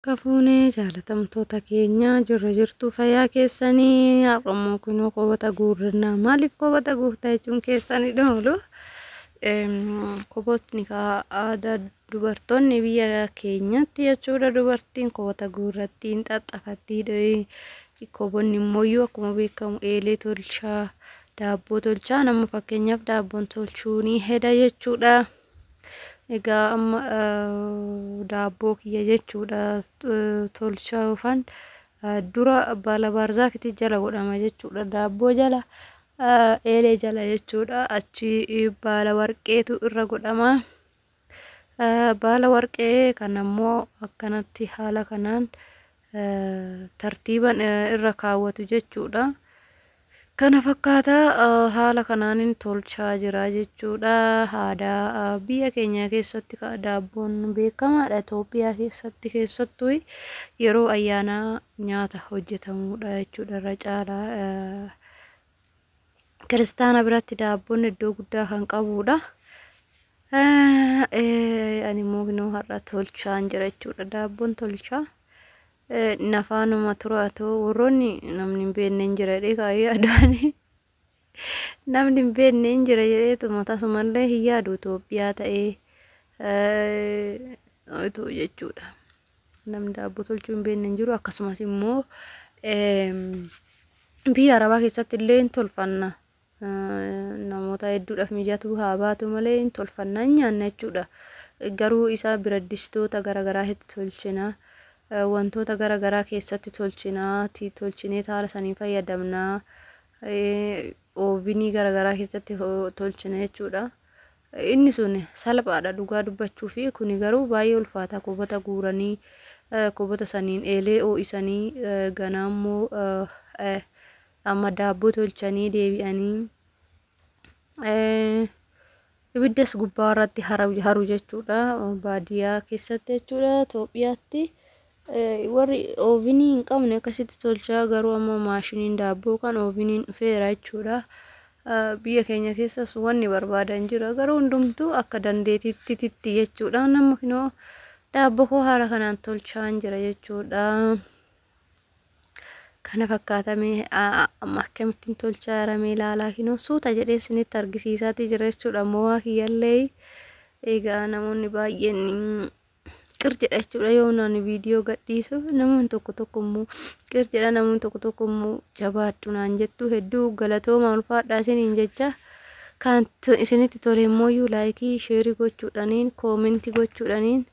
Akka fuunee jaalatamtoota keenya jirra jirtu fayyaa keessanii har'ammoo kunoo qobata guurrannaa maaliif qobata guurtaa jechuun keessanii dhoolu. Kobootni aadaa dubartoonni biyya keenyatti jechuudha dubartiin kobata guurratti hin xaxxafatti. Kobonni immoo akkuma beekamu eelee tolchaa daabboo tolchaa nama fakkeenyaaf daabboon tolchuu ni heda jechuudha. Egaa amma daabboo kiyya jechuudha tolchaa yookaan dura baala baarzaafiti jala godhama jechuudha. Daabboo jala eelee jala jechuudha. Achi baala warqeetu irra godhama. Baala warqee kan ammoo akkanatti haala kanaan tartiiban irra kaawwatu jechuudha. Kana fakkaata haala kanaanin tolchaa jira jechuudha. Aadaa biyya keenya keessatti daabboon beekamaadha. Itoophiyaa keessatti keessattuu yeroo ayyaanaa nyaata hojjetamudha jechuudha irra caalaa. Kiristaana biratti daabboon iddoo guddaa kan qabudha. Ani immoo har'a tolchaan jira jechuudha. Daabboon tolchaa. Nafaanuma turaatoo warroonni namni hin beekne hin jira jedhee kaayyoo yaadaani. Namni hin beekne hin jira jedheetuma tasumallee hin yaadu Itoophiyaa ta'ee itoo jechuudha. Namni daabboo tolchuu hin beekne hin jiru akkasumas immoo biyya Arabaa keessatti illee hin tolfanna. Namoota hedduudhaaf mijatu haa baatu malee hin tolfanna hin nyaanna jechuudha. Garuu isaa biraddistoota garaagaraa itti tolchina. Wantoota garaagaraa keessatti tolchina. Tolchinee haala saniin fayyadamna. Oovinii garaagaraa keessatti tolchina jechuudha. Inni sun salphaadha dhugaa dubbachuu fi kuni garuu baay'ee ulfaata. Qubata guuranii qubata saniin eelee ho'isanii ganaa immoo amma daabboo tolchanii deebi'anii ibiddas gubbaa irratti haru jechuudha. Baadiyyaa keessatti jechuudha Itoophiyaatti. Warri oovinii hin qabne akkasitti tolchaa garuu amma maashiniin daabboo kan ooviniin dhufeera jechuudha. Biyya keenya keessas wanni barbaadan jira garuu hundumtuu akka dandeettiitti jechuudha. Nama kinoo daabboo koo haala kanaan tolchaan jira jechuudha. Kana fakkaatamee amma akkamittiin tolchaa jiramee ilaalaa kinoo suuta jedhee isinitti argisiisaatii jira jechuudha. Mo'aa kiyyallee egaa namoonni baay'een qir jedha jechuudha yoo naan viidiyoo gadhiisu namoonni tokko tokko immoo qir jedha namoonni tokko tokko immoo jabaadhu naan jettu hedduu galatooma ulfaadhaa isiniin jecha kan isinitti tole immoo like share gochuudhaaniin comment gochuudhaaniin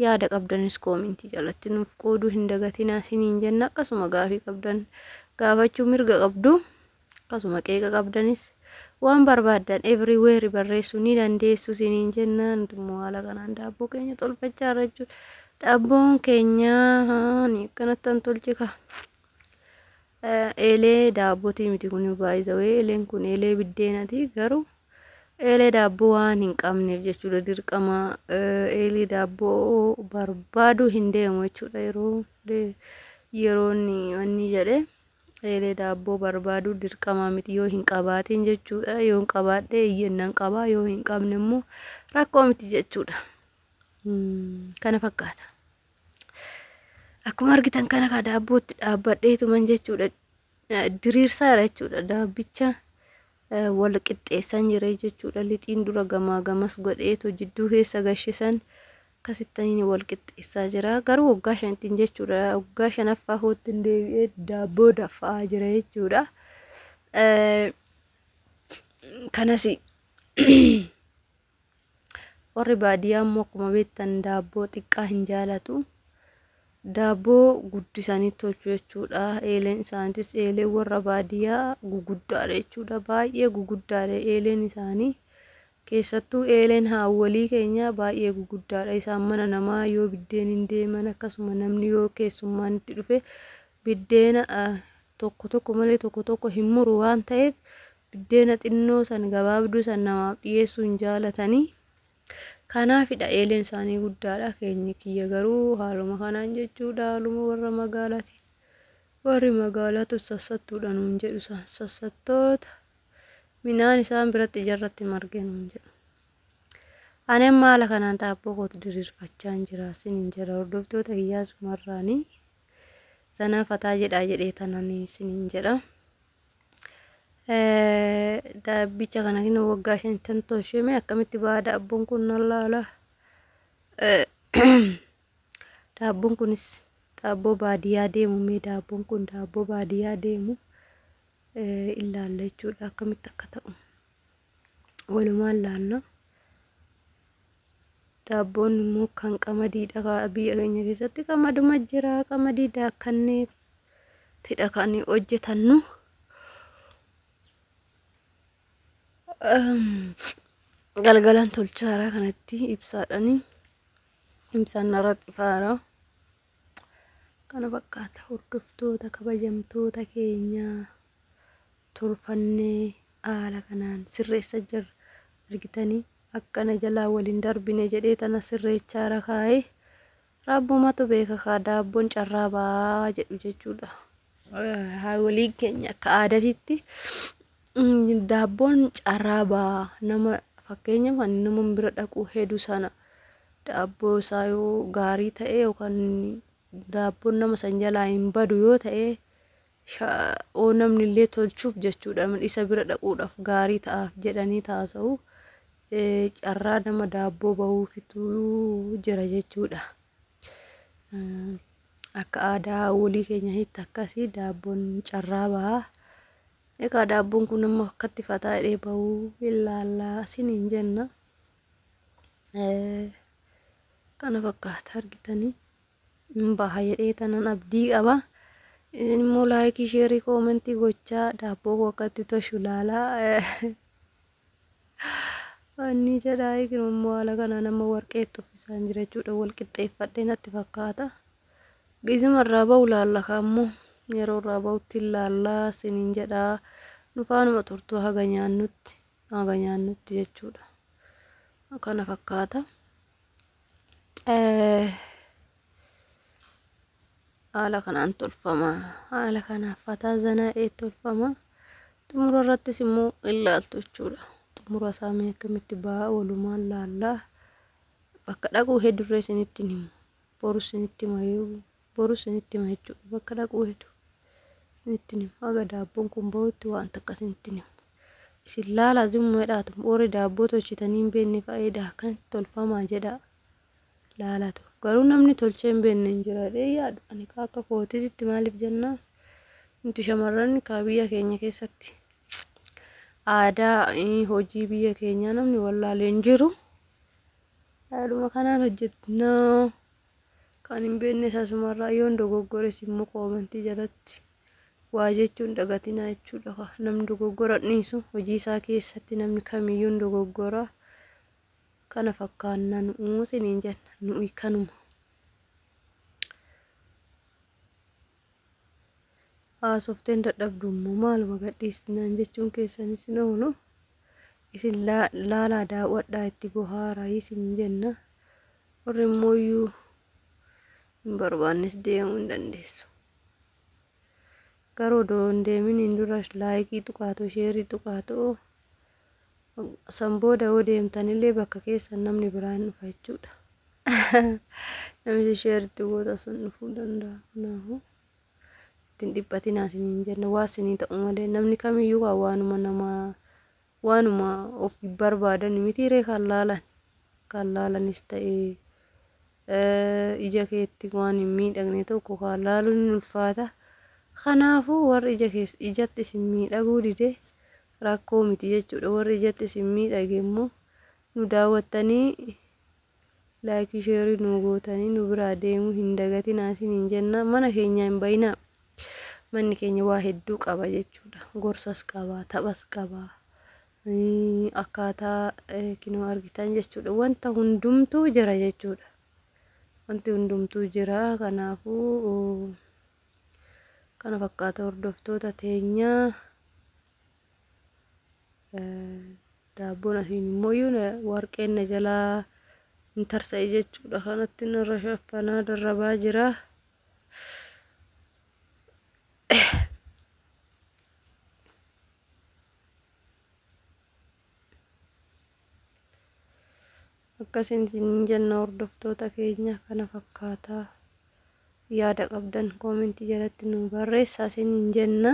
yaada qabdanis comment jalatti nuuf qooduu hin dagatinaa isiniin jenna akkasuma gaafii qabdan gaafachuu mirga qabdu akkasuma qeeqa qabdanis waan barbaaddan everywhere barreessuu ni dandeessu isiniin jenna. Immoo haala kanaan daabboo keenya tolfachaa jirra jechuudha. Daabboon keenya ni akkanatti tolche ka. Eelee daabbootii miti kun baay'isawee eeleen kun eelee biddeenati garuu eelee daabboo waan hin qabneef jechuudha dirqama eelee daabboo barbaadu hin deemu jechuudha yeroo yeroon wanni jedhe. Eelee daabboo barbaadu dirqama miti yoo hin qabaatin jechuudha. Yoo hin qabaadhe iyyannaan qabaa yoo hin qabne immoo rakkoo miti jechuudha. Kana fakkaata. Akkuma argitan kana ka daabbootti dhaabbadheetuman jechuudha. Diriirsaadha jechuudha. Daabbicha wal qixxeessan jira jechuudha. Lixiin dura gamaa gamas godheetu jidduu keessa gashisan akkasitti wal qixxeessaa jira. Garuu waggaa shantiin jechuudha. Waggaa shanaffaa kootti deebi'ee daabboo danfaa jira jechuudha. Kanas warri baadiyyaa immoo akkuma beektan daabboo xiqqaa hin jaalatu. Daabboo guddisanii tolchu jechuudha. Eeleen isaaniitis eelee warra baadiyyaa guguddaadha jechuudha. Baay'ee guguddaadha eeleen isaanii. Keessattuu eeleen haawwolii keenya baay'ee guguddaadha. Isaan mana namaa yoo biddeen hin deeman akkasuma namni yoo keessummaan itti dhufe biddeena tokko tokko malee tokko tokko hin muru waan ta'eef biddeena xinnoo san gabaabduu san namaaf dhiyeessuu hin jaalatanii. Kanaafidha eeleen isaanii guddaadha. Keenya kiyya garuu haaluma kanaan jechuudha. Haaluma warra magaalaati. Warri magaalaatu sassattuudha nuun jedhu isaan sassattoota. Midhaan isaan biratti ijarratti marge nuun jedhu. Ani amma haala kanaan daabboo kootu diriirfachaa hin jira isiniin jedha hordoftoota kiyyaa sumarraanii. Zanaa fataa jedhaa jedhee tanan isiniin jedha. Daabbicha kana kinoo waggaa shantan tolcheme akkamitti ba'a daabboon kun nan laala. Daabboon kunis daabboo baadiyyaa deemu mee daabboon kun daabboo baadiyyaa deemu ilaalla jechuudha akkamitti akka ta'u walumaan laalla. Daabboon immoo kan qamadiidha biyya keenya keessatti qamaduma jira qamadii daakkannee tidha kan hojjetannu. Galgalaan tolchaaraa kanatti ibsaadhani ibsaan narra xifaara. Kana fakkaata hordoftoota kabajamtoota keenyaa tolfannee haala kanaan sirreessa jirra argitanii akkana jalaa waliin darbine jedhee tana sirreechaara kaa'ee rabbumatu beeka kaa daabboon carraa ba'aa jedhu jechuudha. Haawoliin keenya akka aadaatitti daabboon carraa ba'aa nama fakkeenyaaf ani nama bira dhaquu hedu sana daabboo isaa yoo gaarii ta'e yookaan daabboon nama san jalaa hin badu yoo ta'e oo namni illee tolchuuf jechuudha isa bira dhaquudhaaf gaarii ta'aaf jedhanii taasa'u carraa nama daabboo bahuufitu jira jechuudha. Akka aadaa walii keenyaatti akkasii daabboon carraa baha. Egaa daabboon kun amma akkatti fataa jedhee bahuu ilaallaa isiniin jenna. Kana fakkaata argitanii. Hin baha jedhee tanan abdii qaba. Isin immoo laayikii, sheerii, koomentii gochaa daabboo koo akkatti toshu laalaa. Wanni jedhaa eegnu immoo haala kanaan amma warqeetti uffisaan jira jechuudha. Wal qixxeeffadhee natti fakkaata. Gizima irraa bahu laalla kaammoo yeroo irraa bahutti laallaa isiniin jedhaa. Nu faanuma turtuu haga nyaannutti haga nyaannutti jechuudha. Kana fakkaata. Haala kanaan tolfama. Haala kanaan fataa zanaa'ee tolfama. Xumura irrattis immoo ilaaltu jechuudha. Xumura isaa mee akkamitti ba'a walumaan laallaa. Bakka dhaquu heddurree isinitti himu. Boru isinitti hima boru isinitti hima jechuudha. Bakka dhaquu hedduu isinitti himu. Haga daabboon kun bahutti waan takka isinitti himu. Isin laalaa zimma jedhaatu warri daabboo tolchitanii hin beekne fa'eedha akkanatti tolfamaa jedhaa. Laalatu. Garuu namni tolchee hin beekne hin jira jedhee yaadu. Ani akka kootiitti maaliif jennaan nuti shamarran kaa biyya keenya keessatti aadaa hojii biyya keenyaa namni wallaalee hin jiru. Haaluma kanaan hojjennaa. Kan hin beekne asumarraa yoon dogoggores immoo koomentii jalatti waa jechuun dagatinaa jechuudha. Namni dogoggora dhiisu hojii isaa keessatti namni kamiyyuu hin dogoggora. Kana fakkaannaa nu'uu isiniin jenna nuyi kanuma. Haasofteen dadhabdu immoo maaluma gadhiistinaan jechuun keessanis hin oolu. Isin laalaa daawwadhaa itti bohaaraa isin jenna. Warri immoo iyyuu hin barbaannes deemuu hin dandeessu. Garuu odoo hin deeminiin dura laayikii tuqaatoo sheerii tuqaatoo san booda yoo deemtanillee bakka keessan namni biraa hin dhufa jechuudha. Namni sheeritti goota sun dhufuu danda'a. Kanaafuu ittiin dhiphatinaa isiniin jenna waa isinii ta'u malee namni kamiyyuu kan waanuma namaa waanuma of barbaadan mitiiree kan laalan kan laalanis ta'ee ija keetti waan hin miidhagne tokko kan laaluun ni ulfaata. Kanaafuu warri ija keessa ijatti isin miidhaguu dide rakkoo miti jechuudha. Warri ijatti isin miidhage immoo nu daawwattanii laayikii sheerii nu gootanii nu biraa deemuu hin dagatinaa isiniin jenna. Mana keenya hin bayinaa. Manni keenya waa hedduu qaba jechuudha. Gorsas qaba, taphas qaba. Akkaataa kinoo argitan jechuudha. Wanta hundumtuu jira jechuudha. Wanti hundumtuu jira. Kanaafuu kana fakkaata hordoftoota teenyaa. Daabboon asiin immoo warqeen na jalaa hin tarsa'e jechuudha. Kanatti narra shaffanaa darrabaa jira. Akkasiin isin jenna hordoftoota keenya kana fakkaataa yaada qabdan koomentii jalatti nu barreessaa isiniin jenna.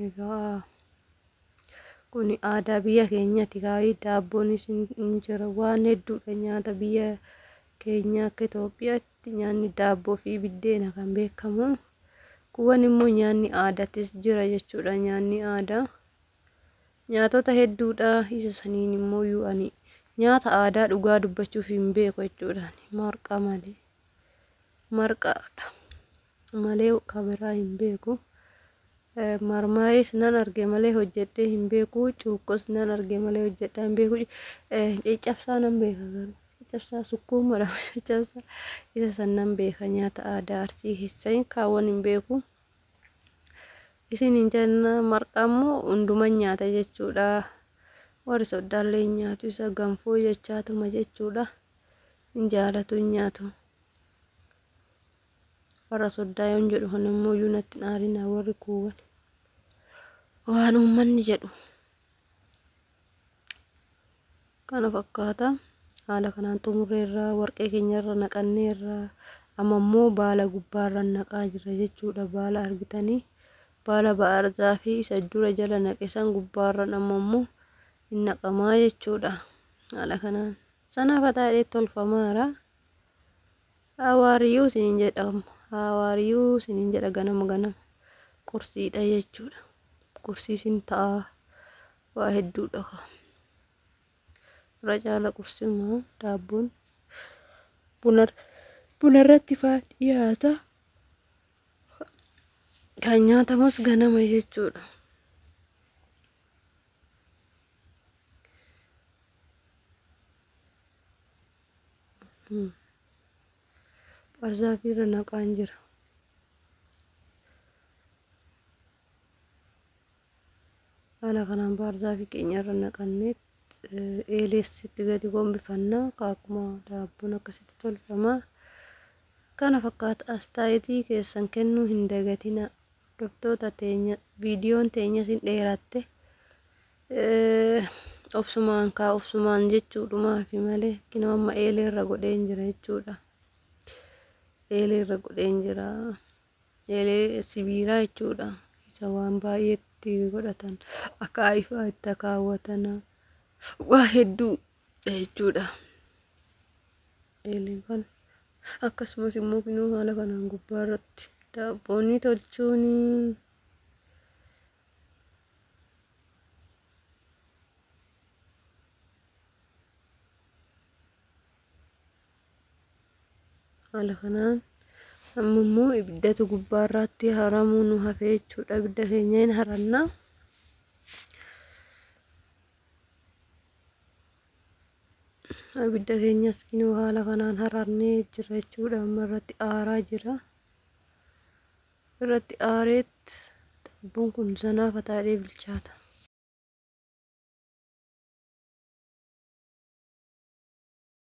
Egaa kun aadaa biyya keenyaati kaayii daabboonis hin jira waan hedduudha nyaata biyya keenya akka Itoophiyaatti nyaanni daabboo fi biddeena kan beekamu. Kuuwwan immoo nyaanni aadaatis jira jechuudha nyaanni aadaa. Nyaatota hedduudha isa saniin immoo iyyuu ani nyaata aadaa dhugaa dubbachuuf hin beeku jechuudha. Marqa malee marqaadha malee kan biraa hin beeku. Marmarees nan arge malee hojjedhee hin beeku. Cuukkos nan arge malee hojjedhee hin beeku. Caccabsaa nan beeka garuu. Caccabsaa sukkuumadha caccabsaa isa san nan beeka nyaata aadaa Arsii keessa kaawwan hin beeku. Isin hin jenna marqaa immoo hunduma nyaata jechuudha. Warri soddaallee hin nyaatu isa ganfoo jechaatuma jechuudha. Hin jaalatu hin nyaatu. Warra soddaa yoon jedhu kan immoo iyyuu natti hin aarinaa warri kuuwwan. Waan uummanni jedhu. Kana fakkaata. Haala kanaan xumurreerra warqee keenyarra naqanneerra amma immoo baala gubbaarra naqaa jirra jechuudha. Baala argitanii baala ba'arzaa fi isa dura jala naqe san gubbaarra amma immoo hin naqamaa jechuudha. Haala kanaan sana fataa tolfamaara. Hawaariyyuu isiniin jedha hawaariyyuu isiniin jedha ganama ganama qursiidha jechuudha. Qursii isin ta'a waa hedduudha. Irra caala qursiima daabboon bunarratti faa dhiyaata. Kan nyaatamus ganama jechuudha. Barzaafi irra naqaan jira. Haala kanaan baarzaafii keenya irra naqannee eeleessitti gadi gombifannaa akkuma daabboon akkasitti tolfama. Kana fakkaata astaayitii keessan kennuu hin dagatina. Hordoftoota teenya viidiyoon teenya sin dheeratte obsumaan kaa obsumaan jechuudhumaafi malee kinoo amma eelee irra godheen jira jechuudha. Eelee irra godheen jira. Eelee sibiilaa jechuudha. Isa waan baay'eetti godhatan akaayii itti akaawwatan waa hedduu jechuudha. Eeleen kana akkasumas immoo kinoo haala kanaan gubbaa irratti daabboon tolchuuni. Haala kanaan amma immoo ibiddatu gubbaa irratti haramuu nu hafe jechuudha. Ibidda keenya hin haranna. Ibidda keenyas kinoo haala kanaan hararnee jira jechuudha. Amma irratti aaraa jira. Irratti aareet daabboon kun sanaa fataadhee bilchaata.